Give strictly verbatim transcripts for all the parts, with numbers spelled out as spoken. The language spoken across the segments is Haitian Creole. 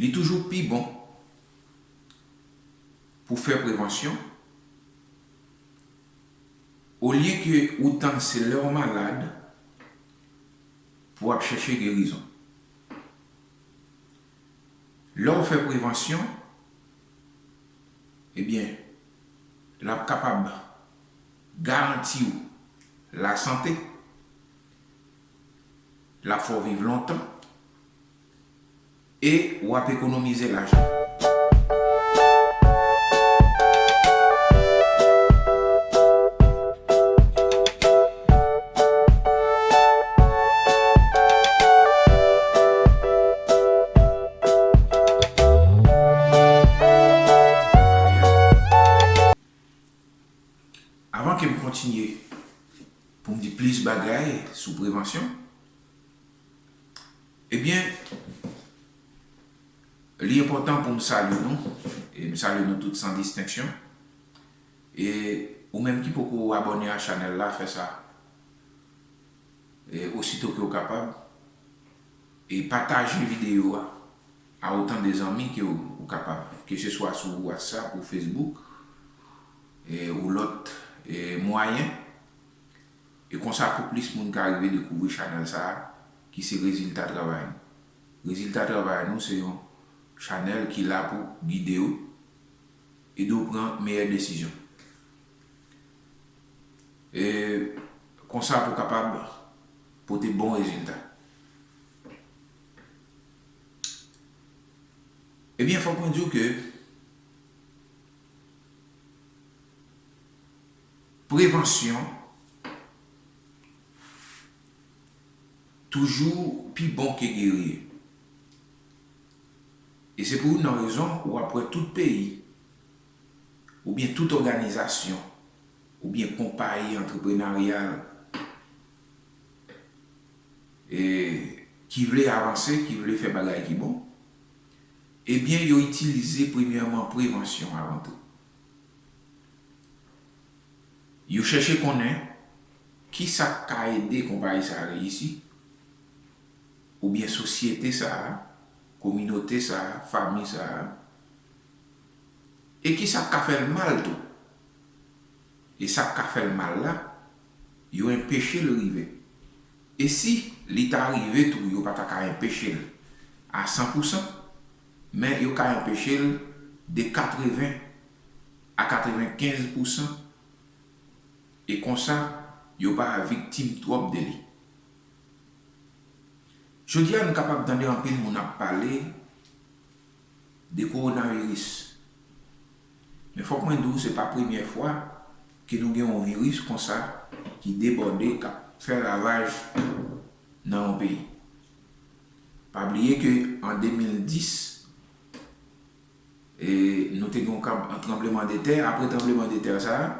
Li toujou pi bon pou fè prevansyon, olye ke ou tann se lè w malad pou w ap chèche gerizon. Lè w fè prevansyon, ebyen, l ap kapab garanti w lasante, l ap fè w viv lontan, e w ap ekonomize lajan. Avan ke m kontinye pou m di plis bagay sou prevansyon, ebyen, li enpòtan pou m salye nou, e m salye nou tout san distenksyon. E ou menm ki poko abòne a chanèl la, fè sa. E osito ke w kapab, e pataje videyo a a otan de zanmi ke w, ou kapab, ke se swa sou WhatsApp ou Facebook, e, ou lòt, e, mwayen. E konsa pou plis moun ka rive dekouvri chanèl sa a, ki se rezilta travay nou. Rezilta travay nou se yon chanèl ki la pou gide w, ede w pran meyè desizyon. E konsa pou w kapab pote bon rezilta. Ebyen, fòk mwen di w ke prevansyon toujou pi bon ke geri. E se pou youn nan rezon ou ap wè tout peyi, oubyen tout òganizasyon, oubyen konpayi antreprenaryal, e, ki vle avanse, ki vle fè bagay ki bon, ebyen, yo itilize premyèman prevansyon avan tou. Yo chèche konnen ki sa k ka ede konpayi sa a reyisi, oubyen sosyete sa a, kominote sa a, fanmi sa a, e ki sa k ka fè l mal tou. E sa k ka fè l mal la, yo enpeche l rive. E si li ta rive tou, yo pa ta ka enpeche l a san pou san, men yo ka enpeche l de katreven a katrevenkenz pou san, e konsa, yo pa viktim twòp de li. Jodi a, nou kapab tande anpil moun ap pale de kowonaviris. Men fòk mwen di w, se pa premyè fwa ke nou gen yon viris konsa ki debòde, k ap fè ravaj nan yon peyi. Pa bliye ke an de mil dis, e, nou te gen yon kanb-, yon tranblemanntè. Apre tranblemanntè sa a,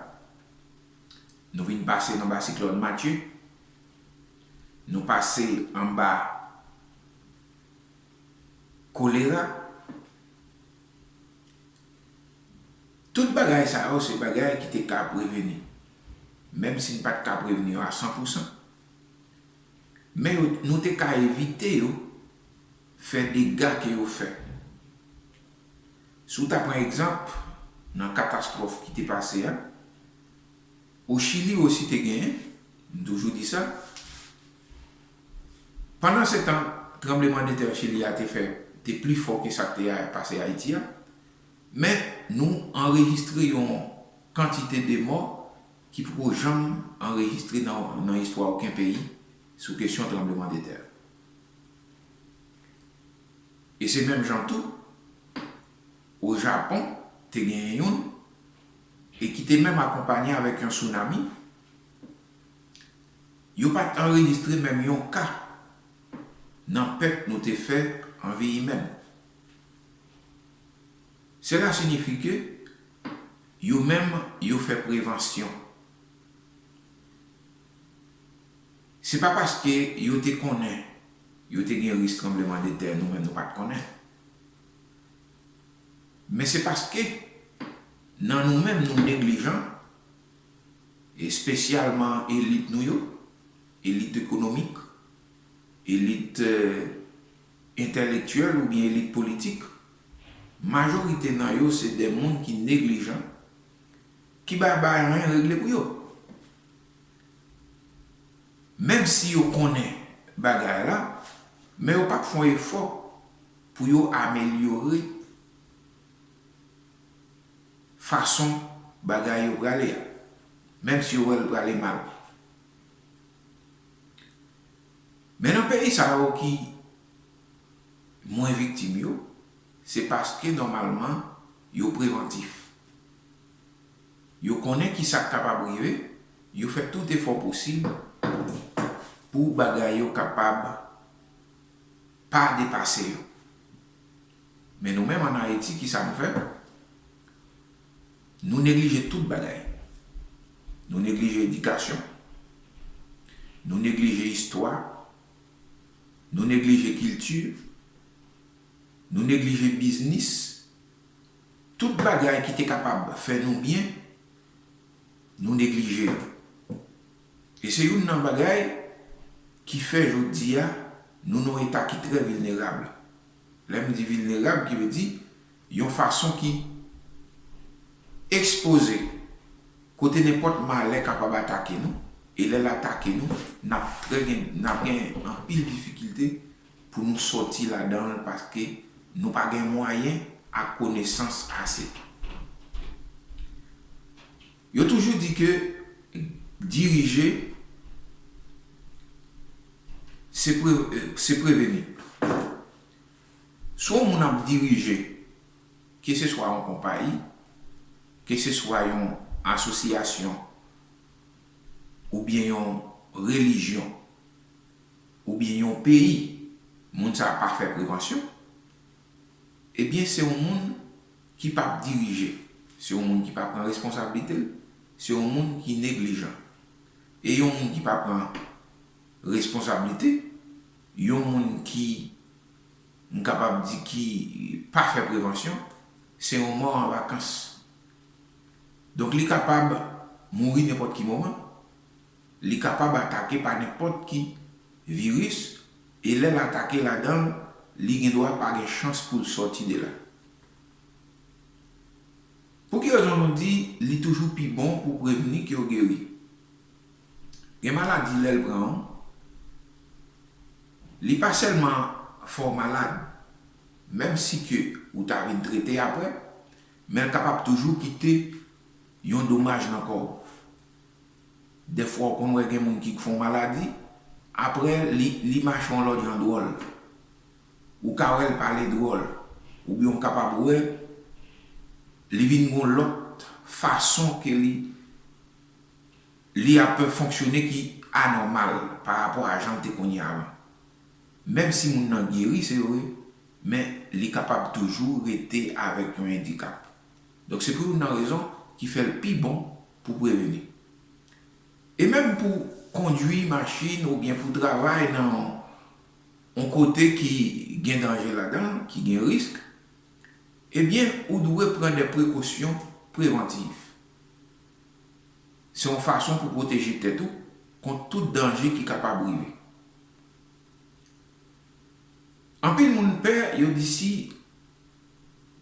nou vin pase anba siklòn Matye. Nou pase anba kolera. Tout bagay sa yo se bagay ki te ka preveni, menm si n pa t ka preveni yo a san pou san. Men yo, nou te ka evite yo fè dega ke yo fè. Si w ta pran egzanp nan katastwòf ki te pase a, o Chili osi te genyen, m toujou di sa. Pandansetan, tranblemanntè Chili a te fè, te pli fò ke sa k te a-, pase Ayiti a, men nou anrejistre yon kantite de mò ki poko janm anrejistre nan, nan istwa okenn peyi sou kesyon tranblemanntè. E se menm jan tou, o Japon, te genyen youn, e ki te menm akonpanye avèk yon tsunami. Yo pa t anrejistre menm yon ka nan pèt nou te fè an vi imèn. Sela siyifi ke yo menm, yo fè prevansyon. Se pa paske yo te konnen yo te gen risk tranblemanntè, nou menm nou pa t konnen. Men se paske nan nou menm nou neglijan, espesyalman elit nou yo, elit ekonomik, elit, eh, entèlektyèl oubyen elit politik, majorite nan yo se de moun ki neglijan, ki pa bay anyen regle pou yo. Menm si yo konnen bagay la, men yo p ap fè yon efò pou yo amelyore fason bagay yo prale a, menm si yo wè l prale mal. Men nan peyi sa yo ki mwen viktim yo, se paske nòmalman yo prevantif. Yo konnen ki sa k kapab rive, yo fè tout efò posib pou bagay yo kapab pa depase yo. Men nou menm ann Ayiti, ki sa nou fè? Nou neglije tout bagay. Nou neglije edikasyon. Nou neglije istwa. Nou neglije kilti. Nou neglije biznis. Tout bagay ki te kapab fè nou byen, nou neglije yo. E se youn nan bagay ki fè jodi a nou nan yon eta ki trè vilnerab. Lè m di vilnerab, ki vle di yon fason ki ekspoze, kote nenpòt malè kapab atake nou, e lè l atake nou, n ap trè gen, n ap gen anpil difikilte pou nou sòti ladan l, paske nou pa gen mwayen ak konesans ase. Yo toujou di ke dirije, se pre-, se preveni. Si yon moun ap dirije, keseswa yon konpayi, keseswa yon asosyasyon, oubyen yon relijyon, oubyen yon peyi, moun sa a pa fè prevansyon, ebyen, se yon moun ki p ap dirije, se yon moun ki pa pran responsablite l, se yon moun ki neglijan. E yon moun ki pa pran responsablite, yon moun ki, m kapab di, ki pa fè prevansyon, se yon mò an vakans. Donk, li kapab mouri nenpòt ki moman, li kapab atake pa nenpòt ki viris, e lè l atake ladan l, li gen dwa pa gen chans pou l sòti de la. Pou ki rezon nou di li toujou pi bon pou prevni ke w geri? Gen maladi, lè l pran w, li pa sèlman fè w malad, menm si ke ou ta vin trete apre, men l kapab toujou kite yon domaj nan kò w. Dèfwa, w konn wè gen moun ki fè yon maladi, apre, li, li mache yon lòt jan dwòl. Ou ka wè l pale dwòl, oubyen w kapab wè li vin gen yon lòt fason ke li, li ap fonksyone ki anòmal pa rapò a jan l te konn ye avan. Menm si moun nan geri, se vre, men li kapab toujou rete avèk yon endikap. Donk, se pou youn nan rezon ki fè l pi bon pou preveni. E menm pou kondui machin oubyen pou travay nan yon kote ki gen danje ladan l, ki gen risk, ebyen, ou dwe pran de prekosyon prevantif. Se yon fason pou pwoteje tèt ou kont tout danje ki kapab rive. Anpil moun pè, yo di si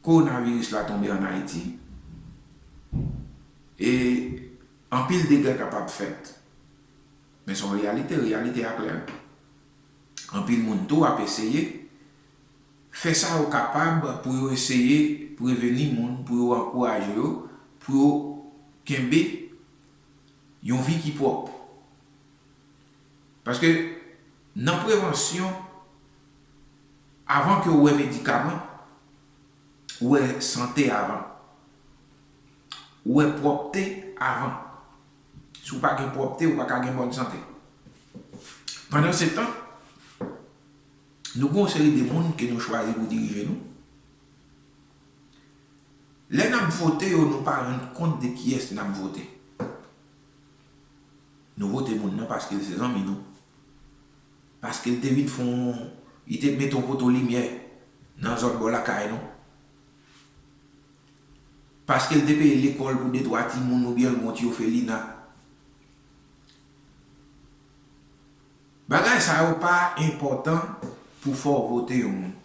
kowonaviris la tonbe ann Ayiti, e anpil dega kapab fèt. Men se yon reyalite, reyalite a klè. Anpil moun tou ap eseye fè sa yo kapab pou yo eseye preveni moun, pou yo ankouraje yo, pou yo kenbe yon vi ki pwòp. Paske nan prevansyon, avan ke w wè medikaman, ou wè sante avan. Ou wè pwòpte avan. Si w pa gen pwòpte, ou pa ka gen bòn sante. Pandansetan, nou gen yon seri de moun ke nou chwazi pou dirije nou. Lè n ap vote yo, nou pa rann kont de kiyès n ap vote. Nou vote moun nan paske l se zanmi nou. Paske l te vin fè yon, li te mete yon poto limyè nan zòn bò lakay nou. Paske l te peye lekòl pou de twa timoun oubyen l gen yon ti òfelina. Bagay sa yo pa enpòtan pou fè w vote yon moun.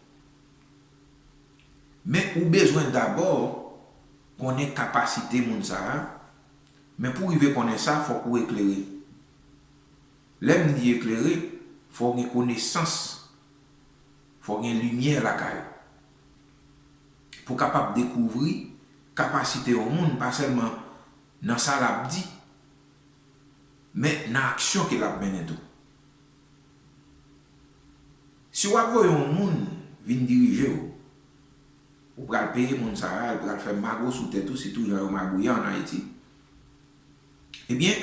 Men ou bezwen dabò konnen kapasite moun sa a, men pou w rive konnen sa, fòk ou eklere. Lè m di eklere, fò w gen konesans, fò w gen limyè lakay ou. Pou w kapab dekouvri kapasite yon moun, pa sèlman nan sa l ap di, men nan aksyon ke l ap mennen tou. Si w ap voye yon moun vin dirije w, ou pral peye moun sa a, l pral fè mago sou tèt ou, sitou jan yo magouye ann Ayiti. Ebyen,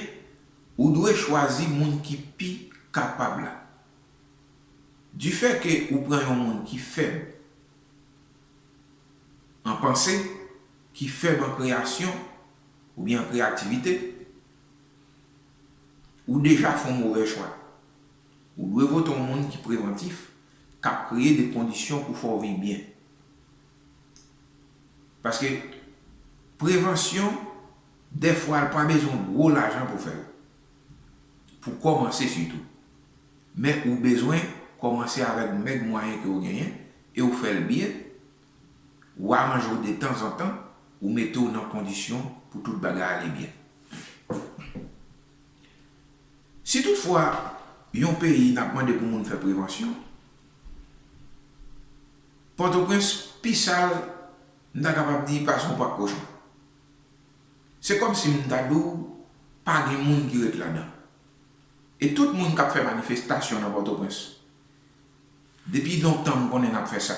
ou dwe chwazi moun ki pi kapab la. Difè ke ou pran yon moun ki fèb an panse, ki fèb an kreyasyon oubyen an kreyativite, ou deja fè yon movè chwa. Ou dwe vote yon moun ki prevantif, k ap kreye de kondisyon pou fè w viv byen. Paske prevansyon, dèfwa, l pa bezwen gwo lajan pou fè l. Pou kòmanse sitou. Men ou bezwen kòmanse avèk mèg mwayen ke w genyen e w fè l byen, ou aranje w detanzantan, ou mete w nan kondisyon pou tout bagay ale byen. Si toutfwa yon peyi n ap mande pou moun fè prevansyon, Pòtoprens pi sal, m ta kapab di, pase yon pak kochon. Se kòmsi m ta di w pa gen moun ki ret ladan. E tout moun k ap fè manifestasyon nan Pòtoprens, depi lontan m konnen n ap fè sa.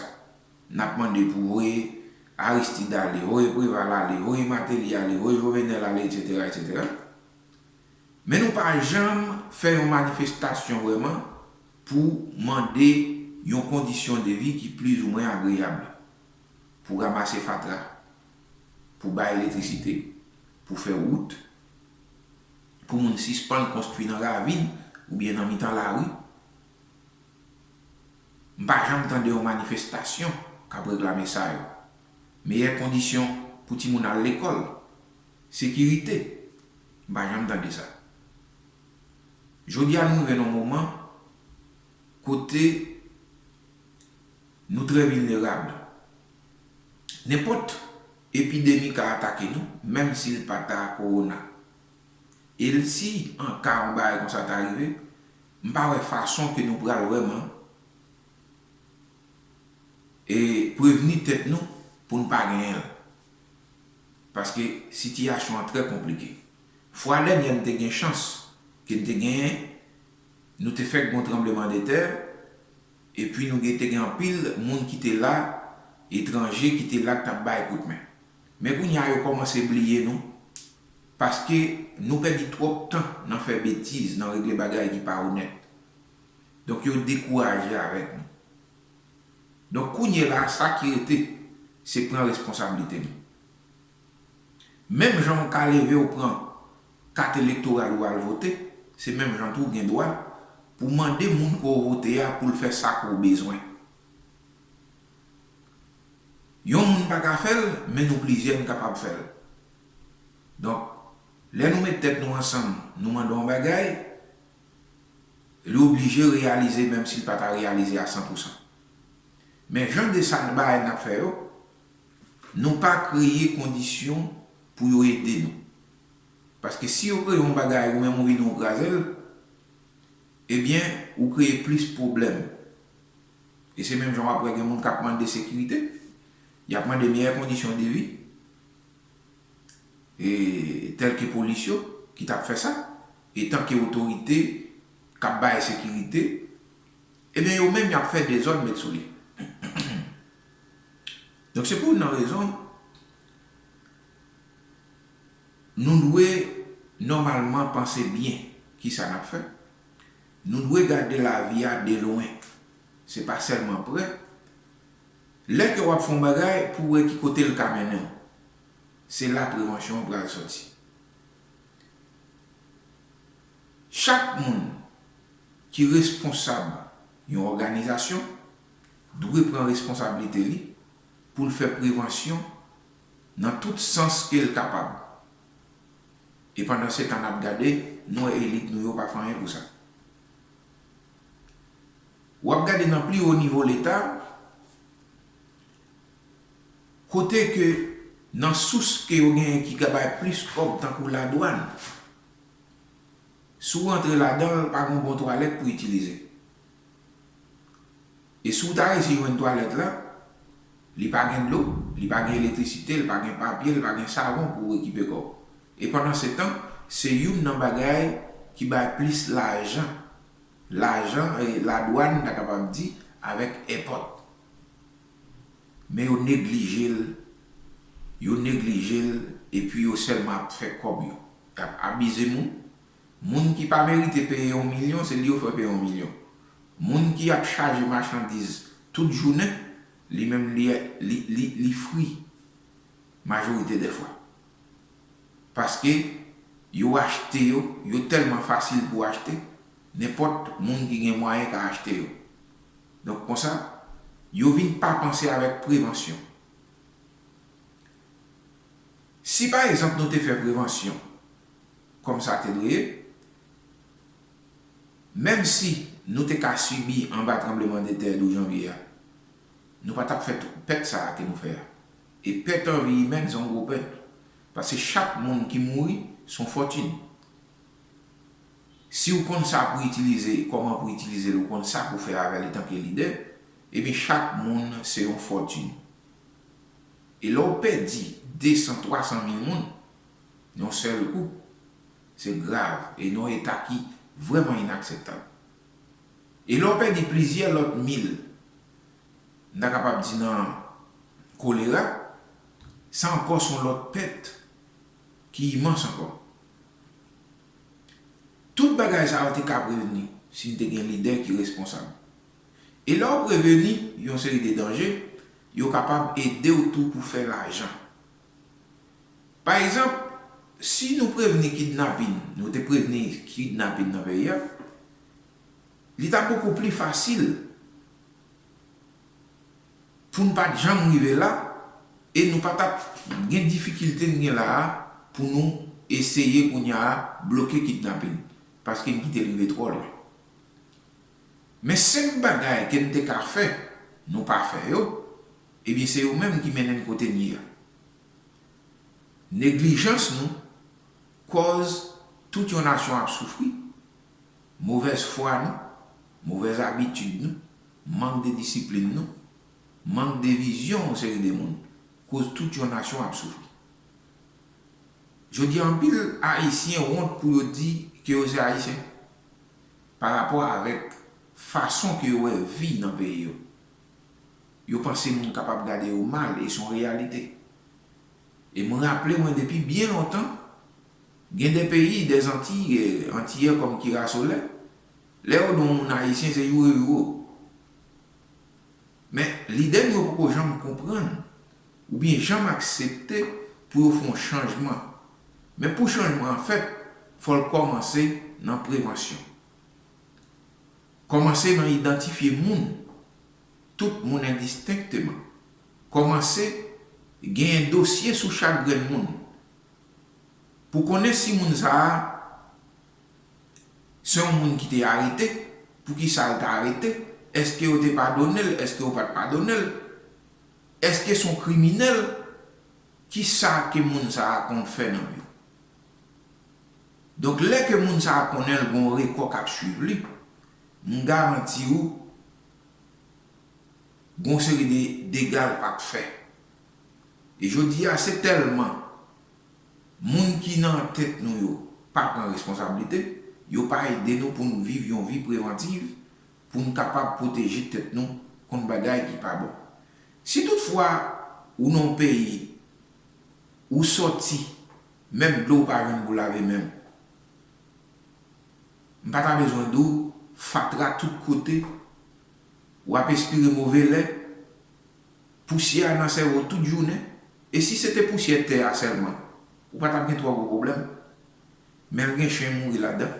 N ap mande pou voye Aristide ale, voye Preval ale, voye Martelly ale, voye Jovenel ale, etsetera, etsetera. Men nou pa janm fè yon manifestasyon vrèman pou mande yon kondisyon de vi ki plizoumwen agreyab. Pou ranmase fatra, pou bay elektrisite, pou fè wout, pou moun sispann konstwi nan ravin oubyen nan mitan lari. M pa janm tande yon manifestasyon k ap reklame sa yo. Meyè kondisyon pou timoun al lekòl, sekirite, m pa janm tande sa. Jodi a, nou rive nan yon moman kote nou trè vilnerab. Nenpòt epidemi ka atake nou, menm si l pa ta kowona. E l, si an ka yon bagay konsa ta rive, m pa wè fason ke nou pral vrèman e prevni tèt nou pou n pa genyen l. Paske sitiyasyon an trè konplike. Fwa dènyè n te gen chans ke n te genyen, nou te fèk gen yon tranblemanntè, epi nou gen, te gen anpil moun ki te la, etranje ki te la, k t ap bay kout men. Men kounye a, yo kòmanse bliye nou, paske nou pèdi twòp tan nan fè betiz, nan regle bagay ki pa onèt. Donk, yo dekouraje avèk nou. Donk, kounye la, sa ki rete, se pran responsablite nou. Menm jan w ka leve w pran kat elektoral ou al vote, se menm jan tou w gen dwa pou mande moun ke w vote a pou l fè sa ke w bezwen. Yon moun pa ka fè l, men nou plizyè n kapab fè l. Donk, lè nou met tèt nou ansanm, nou mande yon bagay, li oblije reyalize, menm si l pa ta reyalize a san pou san. Men jan de sa bagay n ap fè yo, nou pa kreye kondisyon pou yo ede nou. Paske si yo kreye yon bagay, ou menm ou vini ou kraze l, ebyen, ou kreye plis pwoblèm. E se menm jan w ap wè gen moun k ap mande sekirite, y ap mande meyè kondisyon de vi, e tèlke polis yo ki t ap fè sa, etanke otorite k ap bay sekirite, ebyen, yo menm y ap fè dezòd met sou li. Donk, se pou youn nan rezon, nou dwe nòmalman panse byen kisa n ap fè. Nou dwe gade lavi a de lwen. Se pa sèlman prè. Lè ke w ap fè yon bagay, pou w wè ki kote l ka mennen w. Se la prevansyon an pral sòti. Chak moun ki responsab yon òganizasyon dwe pran responsablite li pou l fè prevansyon nan tout sans ke l kapab. E pandan se tan n ap gade, nou wè elit nou yo pa fè anyen pou sa. W ap gade nan pli wo nivo Leta, Kote ke nan sous ke yo genyen ki ka bay plis kòb tankou ladwàn, si w rantre ladan l, pa gen yon bon twalèt pou itilize. E si w ta resi jwenn twalèt la, li pa gen dlo, li pa gen elektrisite, li pa gen papye, li pa gen savon pou w ekipe kò w. E pandansetan, se youn nan bagay ki bay plis lajan. Lajan, e, ladwàn, n ta kapab di, avèk èpòt. Men yo neglije l, yo neglije l, epi yo sèlman ap fè kòb yo. Y ap abize moun. Moun ki pa merite peye yon milyon, se li yo fè peye yon milyon. Moun ki ap chaje machandiz tout jounen, li menm li, li, li, li fri majorite dè fwa. Paske yo achte yo, yo tèlman fasil pou achte, nenpòt moun ki gen mwayen ka achte yo. Donk konsa, yo vin pa panse avèk prevansyon. Si pa egzanp nou te fè prevansyon kòm sa te dwe ye, menm si nou te ka sibi anba tranblemanntè douz janvye a, nou pa t ap fè tout pèt sa a ke nou fè a. E pèt an vi imèn se yon gwo pèt. Paske chak moun ki mouri se yon fòtin. Si w konn sa pou itilize, kòman pou itilize l, ou konn sa pou fè avè l etanke lidè, ebyen chak moun se yon fòtin. E lè w pèdi de san, twa san mil moun, yon sèl kou, se grav e nan yon eta ki vrèman inakseptab. E lè w pèdi plizyè lòt mil, n ta kapab di nan kolera, sa ankò se yon lòt pèt ki imans ankò. Tout bagay sa yo te ka prevni si n te gen lidè ki responsab. E lè w preveni yon seri de danje, yo kapab ede w tou pou fè lajan. Pa egzanp, si nou prevni kidnapin, nou te prevni kidnapin nan peyi a, li ta bokou pli fasil pou n pa t janm rive la, e nou pa t ap gen difikilte n gen la a pou nou eseye kounye a bloke kidnapin, paske n kite l rive twò lwen. Men senp bagay ke n te ka fè, nou pa fè yo, ebyen se yo menm ki mennen n kote n ye a. Neglijans nou kòz tout yon nasyon ap soufri, movèz fwa nou, movèz abitid nou, mank de disiplin nou, mank de vizyon yon seri de moun, koz tout yon nasyon ap soufri. Jodi a, anpil Ayisyen wont pou yo di ke yo se Ayisyen, pa rapò avèk fason ke yo wè vi nan peyi yo. Yo panse moun kapab gade yo mal, e se yon reyalite. E mwen raple mwen depi byen lontan, gen de peyi, de Zantiy, Antiyè kòm Kira Solè, lè yo di yon moun Ayisyen, se youre youre. Men, lidè nou yo poko janm konprann, oubyen janm aksepte pou yo fè yon chanjman. Men pou chanjman an fèt, fò l kòmanse nan prevansyon. Kòmanse nan idantifye moun, tout moun endistenkteman. Kòmanse genyen dosye sou chak grenn moun. Pou konnen si moun sa a se yon moun ki te arete, poukisa l ta arete, èske yo te padone l, èske yo pa t padone l, èske se yon kriminèl, kisa ke moun sa a konn fè nan vi w. Donk, lè ke moun sa a konnen l gen yon rekò k ap swiv li, m garanti w, gen yon seri de dega l p ap fè. E jodi a, se tèlman moun ki nan tèt nou yo pa pran responsablite, yo pa ede nou pou n viv yon vi prevantiv, pou n kapab pwoteje tèt nou kont bagay ki pa bon. Si toutfwa ou nan yon peyi, ou sòti, menm dlo ou pa jwenn pou lave men w. M pa ta bezwen di w, fatra tout kote, w ap espire move lè, pousyè a nan sèvo w tout jounen, e si se te pousyè tè a sèlman, ou pa t ap gen twò gwo pwoblèm. Men l gen chen mouri ladan,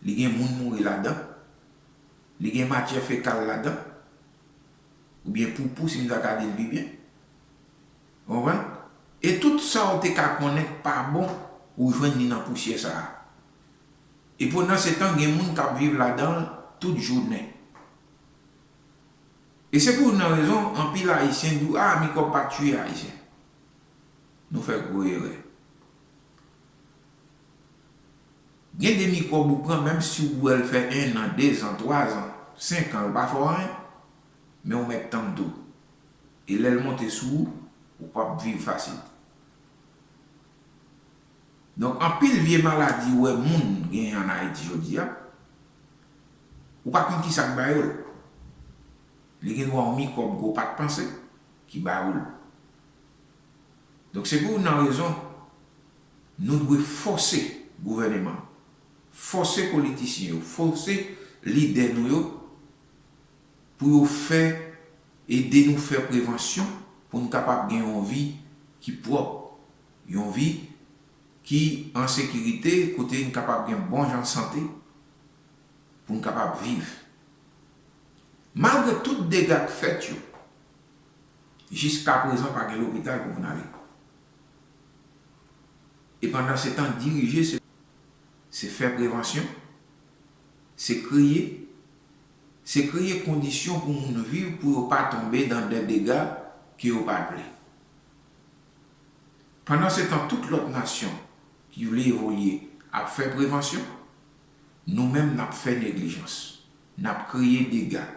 li gen moun mouri ladan, li gen matyè fekal ladan, oubyen poupou, si m ta ka di l pi byen. Ou konprann? E tout sa w te ka konnen k pa bon, ou jwenn li nan pousyè sa a. E pandansetan, gen moun k ap viv ladan l tout jounen. E se pou youn nan rezon, anpil Ayisyen di w, "A, mikwòb pa tiye Ayisyen." Nou fè gwo erè. Gen de mikwòb ou pran, menm si w wè l fè en an, de zan, twa zan, senk an, l pa fè w anyen, men w mèt tann tou. E lè l monte sou ou, ou p ap viv fasil. Donk, anpil vye maladi ou wè moun genyen ann Ayiti jodi a, ou pa konn ki sa k ba yo l. Li gen dwa yon mikwòb ke w pa t panse ki ba ou l. Donk, se pou youn nan rezon, nou dwe fòse gouvèneman, fòse politisyen yo, fòse lidè nou yo, pou yo fè, ede nou fè prevansyon, pou n kapab gen yon vi ki pwòp, yon vi ki an sekirite, kote n kapab gen bon jan sante, pou n kapab viv. Malgre tout dega k fèt yo, jiskaprezan pa gen lopital pou moun ale. E pandansetan, dirije, se, se fè prevansyon, se kreye, se kreye kondisyon pou moun viv, pou yo pa tonbe nan de dega ke yo pa t vle. Pandansetan, tout lòt nasyon ki vle evolye ap fè prevansyon, nou menm n ap fè neglijans, n ap kreye dega,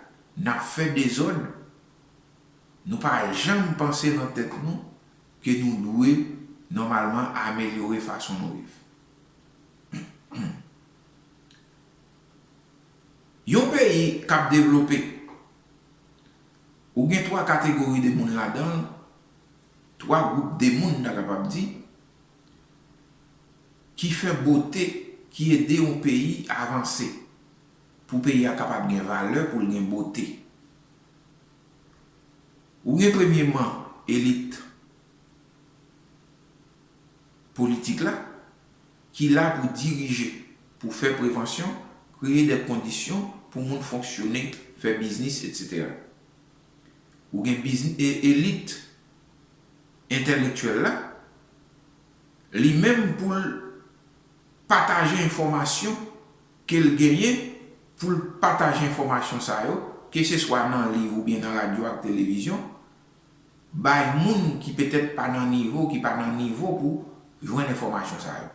n ap fè dezòd. Nou pa janm panse nan tèt nou ke nou dwe nòmalman amelyore fason nou viv. Yon peyi k ap devlope, ou gen twa kategori de moun ladan l, twa gwoup de moun, n ta kapab di, ki fè bote, ki ede yon peyi avanse, pou peyi a kapab gen valè, pou l gen bote. Ou gen premyeman elit politik la, ki la pou dirije, pou fè prevansyon, kreye de kondisyon pou moun fonksyone, fè biznis, etsetera. Ou gen bizn-, e, elit entèlektyèl la, li menm pou l pataje enfòmasyon ke l genyen, pou l pataje enfòmasyon sa yo, keseswa nan liv oubyen nan radyo ak televizyon, bay moun ki petèt pa nan nivo, ki pa nan nivo pou jwenn enfòmasyon sa yo.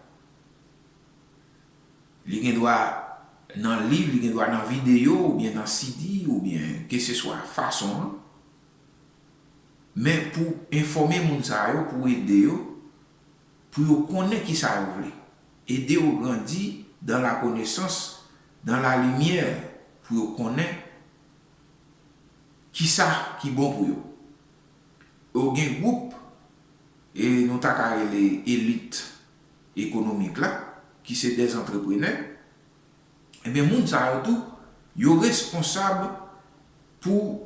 Li gen dwa nan liv, li gen dwa nan videyo, oubyen nan C D, oubyen keseswa fason an. Men pou enfòme moun sa yo, pou ede yo, pou yo konnen ki sa yo vle. Ede yo grandi dans la connaissance, dans la lumière, pou yo konnen ki sa ki bon pou yo. Yo gen gwoup, e nou ta ka rele elit ekonomik la, ki se dè antreprenè, ebyen, moun sa yo tou, yo responsab pou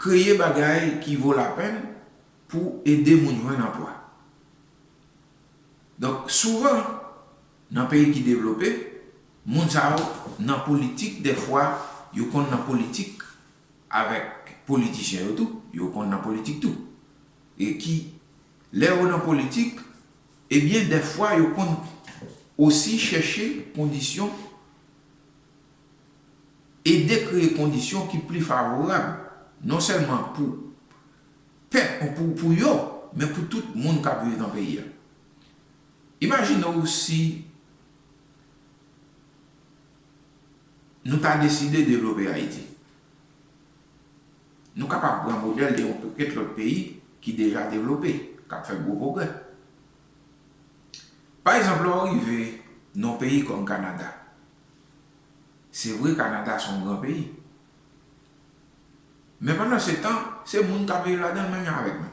kreye bagay ki vo lapenn pou ede moun jwenn anplwa. Donk, souvan, nan peyi ki devlope, moun sa yo nan politik, dèfwa, yo konn nan politik avèk politisyen yo tou, yo konn nan politik tou. E ki, lè yo nan politik, ebyen, dèfwa, yo konn osi chèche kondisyon, ede kreye kondisyon ki pli favorab, non sèlman pou pèp, pou, pou yo, men pou tout moun k ap viv nan peyi a. Imajine w si nou ta deside devlope Ayiti. Nou kapab pran modèl de yon pakèt lòt peyi ki deja devlope, k ap fè gwo pwogrè. Pa egzanp, lè w rive nan yon peyi kòm Kanada, se vre, Kanada se yon gran peyi. Men pandansetan, se moun k ap viv ladan l menm jan avèk mwen.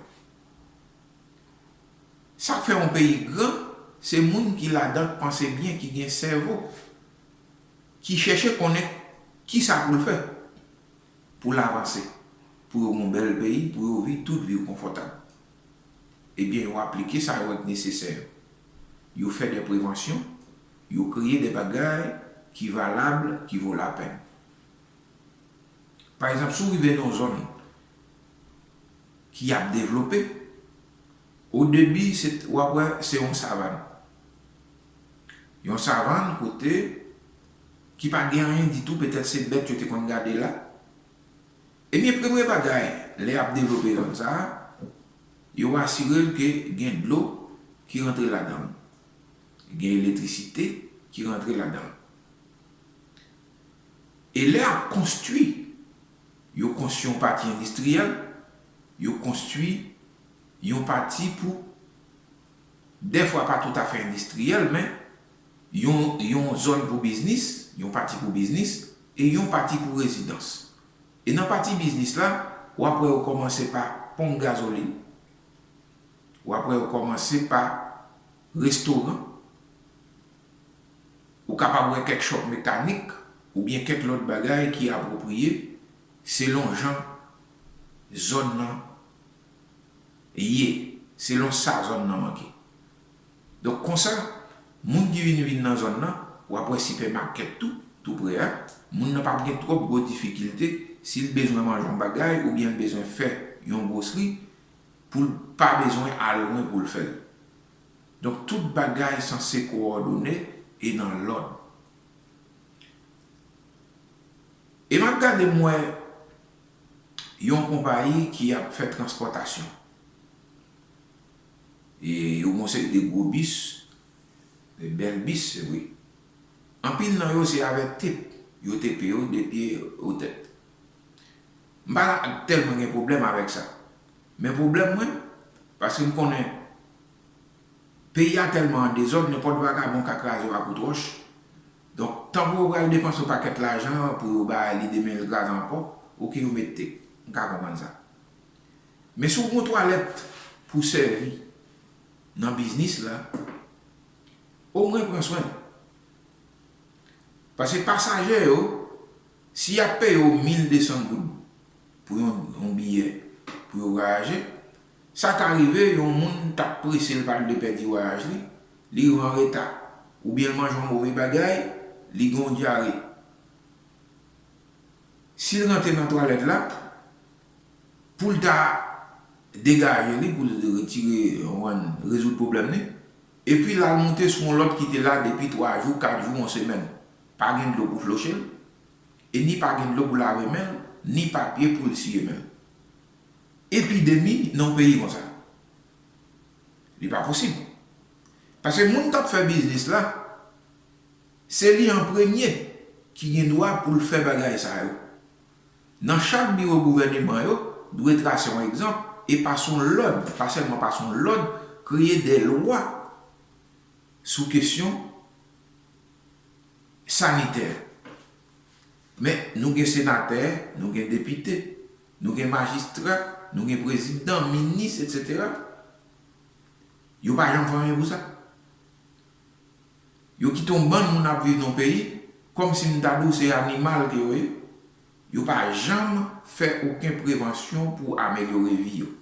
Sa k fè yon peyi gran, se moun ki ladan k panse byen, ki gen sèvo, ki chèche konnen ki sa pou l fè pou l avanse, pou yo gen yon bèl peyi, pou yo viv tout vi yo konfòtab. Ebyen, yo aplike sa yo wè k nesesè yo. Yo fè de prevansyon, yo kreye de bagay ki valab, ki vo lapenn. Pa egzanp, si w rive nan yon zòn ki ap devlope, o debi, se, w ap wè se yon savann. Yon savann kote ki pa gen anyen ditou, petèt se bèt yo te konn gade la. Ebyen, premye bagay, lè y ap devlope zòn sa a, yo asire l ke gen dlo ki rantre ladan l, gen elektrisite ki rantre ladan l. E lè y ap konstwi, yo konstwi yon pati endistriyèl, yo konstwi yon pati pou, dèfwa pa toutafè endistriyèl, men yon, yon zòn pou biznis, yon pati pou biznis, e yon pati pou rezidans. E nan pati biznis la, w ap wè yo kòmanse pa ponp gazolin, w ap wè yo kòmanse pa restoran, ou kapab wè kèk chòp mekanik oubyen kèk lòt bagay ki apwopriye selon jan zòn nan ye, selon sa zòn nan manke. Donk konsa, moun ki vin vin nan zòn nan, w ap wè sipèmakèt tou, tou pre a, moun nan p ap gen twòp gwo difikilte, si l bezwen manje yon bagay oubyen l bezwen fè yon gwosri, pou l pa bezwen al lwen pou l fè l. Donk tout bagay sanse kowòdone e nan lòd. E m ap gade, m wè yon konpayi ki ap fè transpòtasyon. E yo gon seri de gwo bis, de bèl bis, se vre. Anpil nan yo se avèk tep yo tepe yo de pye o tèt. M pa tèlman gen pwoblèm avèk sa. Men pwoblèm mwen, paske m konnen peyi a tèlman an dezòd, nenpòt vagabon ka kraze w ak kout wòch. Donk, tankou yo pral depanse yon pakèt lajan pou yo bay li demen l kraze ankò, oke, yo mete. M ka konprann sa. Men si w gon twalèt pou sèvi nan biznis la, omwen pran swen l. Paske pasaje yo, si y ap peye w mil de san goud pou yon, yon biyè pou yo vwayaje, sa ka rive yon moun t ap prese, l pa t vle pèdi vwayaj li, li rive an reta, oubyen l manje yon move bagay, li gen yon dyare. Si l rantre nan twalèt la, pou l ta degaje li, pou l retire, konprann, rezoud pwoblèm li, epi l al moute sou yon lòt ki te la depi twa jou, kat jou, yon semèn. Pa gen dlo pou floche l, e ni pa gen dlo pou lave men l, ni papye pou l siye men l. Epidemi nan yon peyi konsa. Li pa posib. Paske moun k ap fè biznis la, se li an premye ki gen dwa pou l fè bagay sa yo. Nan chak biwo gouvèneman yo dwe trase yon egzanp e pase yon lòd, pa sèlman pase yon lòd, kreye de lwa sou kesyon sanitè. Men nou gen senatè, nou gen depite, nou gen majistra, nou gen prezidan, minis, etsetera. Yo pa janm fè anyen pou sa. Yo kite yon bann moun ap viv nan yon peyi, kòmsi m ta di w se animal ke yo ye. Yo pa janm fè okenn prevansyon pou amelyore vi yo.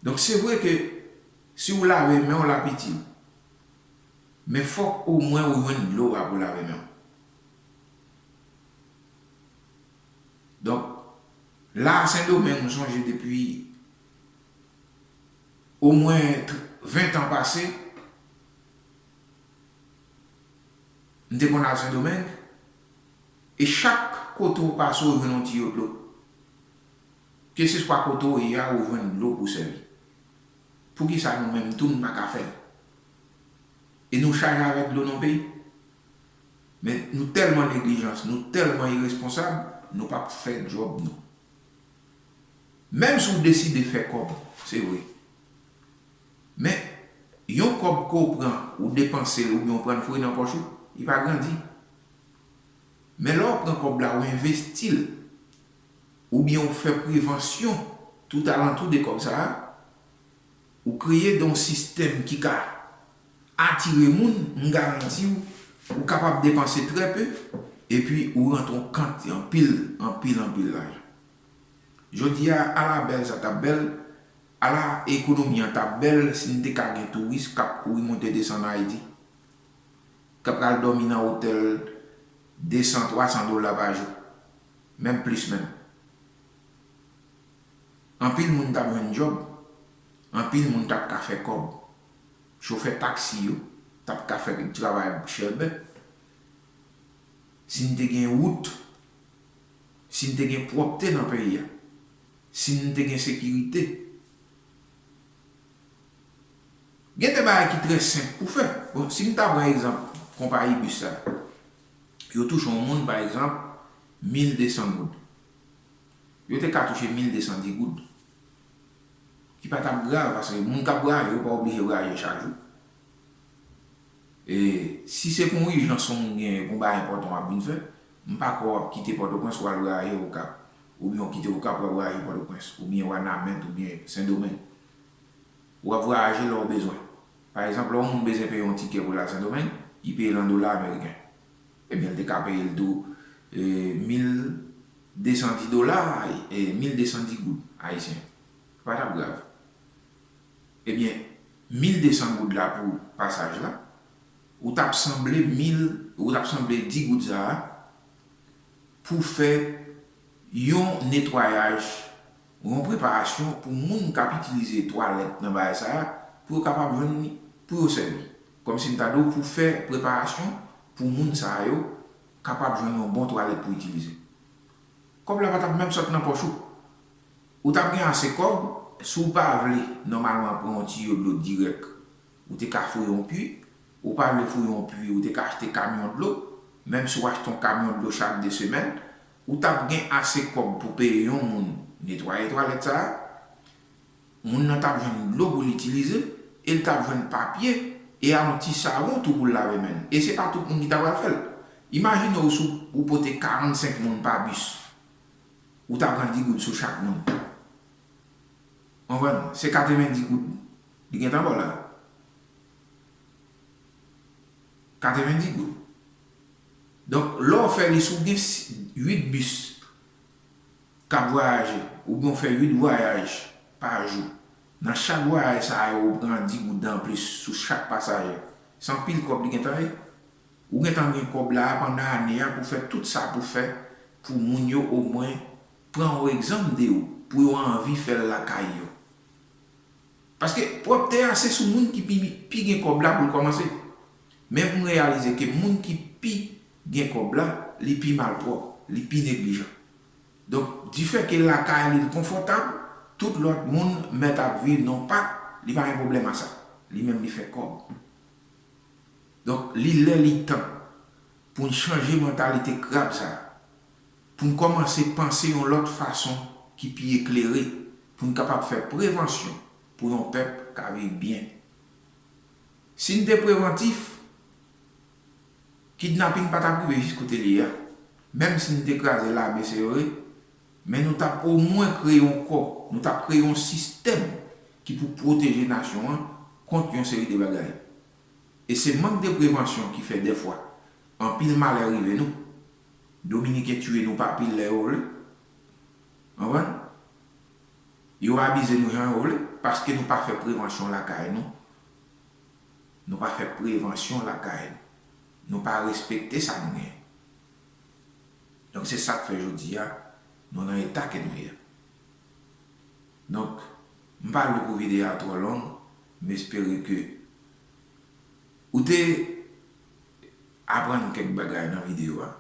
Donk, se vre ke si w lave men w, l ap itil. Men fòk omwen ou jwenn dlo a pou lave men w. Donk, la a Sendomeng, m sonje depi omwen tr-, ven tan pase, m te konn al Sendomeng, e chak kote w pase, w jwenn yon tiyo dlo. Keseswa kote w ye a, ou jwenn dlo pou sèvi. Poukisa nou menm tou, nou pa ka fè l? E nou chaje avèk dlo nan peyi. Men nou tèlman neglijans, nou tèlman iresponsab, nou p ap fè djòb nou. Menm si w deside fè kòb, se vre. Men, yon kòb ke w pran, ou depanse l oubyen w pran l foure nan pòch ou, li pa grandi. Men lè w pran kòb la, ou envesti l, oubyen w fè prevansyon tout alantou de kòb sa a, ou kreye de yon sistèm ki ka atire moun, m garanti w, ou kapab depanse trè pe, epi ou rantre yon kant anpil, anpil, anpil lajan. Jodi a, ala bèl sa t ap bèl, ala ekonomi an t ap bèl si n te ka gen touris k ap kouri monte desann Ayiti, k ap pral dòmi nan otèl de san, twa san dola pa jou, menm plis menm. Anpil moun t ap jwenn djòb, anpil moun t ap ka fè kòb. Chofè taksi yo t ap ka fè travay chèlbè. Si n te gen wout, si n te gen pwòpte nan peyi a, si n te gen sekirite. Gen de bagay ki trè senp pou fè. Bon, si m ta pran egzanp konpayi bis sa, yo touche yon moun, pa egzanp, mil de san goud. Yo te ka touche mil de san dis goud. Ki pa t ap grav, paske moun k ap vwayaje, yo pa oblije vwayaje chak jou. E si se pou yon ijans yon moun genyen, pou yon bagay enpòtan w ap vin fè, m pa kwè w ap kite Pòtoprens w al vwayaje Okap, oubyen w kite Okap w al vwayaje Pòtoprens, oubyen Wanament, oubyen Sendomeng. W ap vwayaje lè w bezwen. Pa egzanp, lè yon moun bezwen peye yon tikè pou l al Sendomeng, li peye l an dola ameriken. Ebyen, l te ka peye l tou, e, mil de san dis dola, e, mil de san dis goud ayisyen. Sa pa t ap grav. Ebyen, mil de san goud la pou pasaj la, ou t ap sanble mil, ou t ap sanble dis goud sa a pou fè yon netwayaj, yon preparasyon pou moun k ap itilize twalèt nan bagay sa a, pou yo kapab jwenn li, pou yo sèvi. Kòmsi m ta di w, pou fè preparasyon pou moun sa yo kapab jwenn yon bon twalèt pou itilize. Kòb la pa t ap menm sot nan pòch ou. Ou t ap gen ase kòb, si w pa vle nòmalman pran yon tiyo dlo dirèk, ou te ka fouye yon pui. Ou pa vle fouye yon pui, ou te ka achte kamyon dlo. Menm si w achte yon kamyon dlo chak de semèn, ou t ap gen ase kòb pou peye yon moun netwaye twalèt sa a. Moun nan t ap jwenn dlo pou l itilize, e l t ap jwenn papye, e a yon ti savon tou pou l lave men l. E se pa tout moun ki ta pral fè l. Imajine w si w pote karannsenk moun pa bis. Ou ta pran dis goud sou chak moun. Konprann? Se katrevenndis goud li gentan ba w la. Katrevenndis goud. Donk, lè w fè li, si w gen uit bis k ap vwayaje, oubyen w fè uit vwayaj pa jou, nan chak vwayaj sa yo, ou pran dis goud anplis sou chak pasaje. Se anpil kòb li gentan ye. Ou gentan gen kòb la a pandan ane a pou fè tout sa pou fè pou moun yo omwen pran yon egzanp de ou, pou yo anvi fè l lakay yo. Paske pwòpte a se sou moun ki pi, pi gen kòb la pou l kòmanse. Men m reyalize ke moun ki pi gen kòb la, li pi malpwòp, li pi neglijan. Donk, difè ke lakay li l konfòtab, tout lòt moun mèt ap viv nan pak, li pa gen pwoblèm a sa. Li menm li fè kòb. Donk, li lè li tan pou n chanje mantalite krab sa a, pou n kòmanse panse yon lòt fason ki pi eklere, pou n kapab fè prevansyon pou yon pèp ka viv byen. Si n te prevantif, kidnaping pa t ap rive jis kote l ye a. Menm si n te kraze lame, se vre, men nou t ap omwen kreye yon kò, nou t ap kreye yon sistèm ki pou pwoteje nasyon an kont yon seri de bagay. E se mank de prevansyon ki fè dèfwa anpil malè rive nou. Dominiken tiye nou pa pil lè yo vle. Konprann? Yo abize nou jan yo vle, paske nou pa fè prevansyon lakay nou. Nou pa fè prevansyon lakay nou. Nou pa respekte sa nou genyen. Donk, se sa k fè jodi a, nou nan eta ke nou ye a. Donk, m pa vle pou videyo a twò long, m espere ke ou te aprann kèk bagay nan videyo a.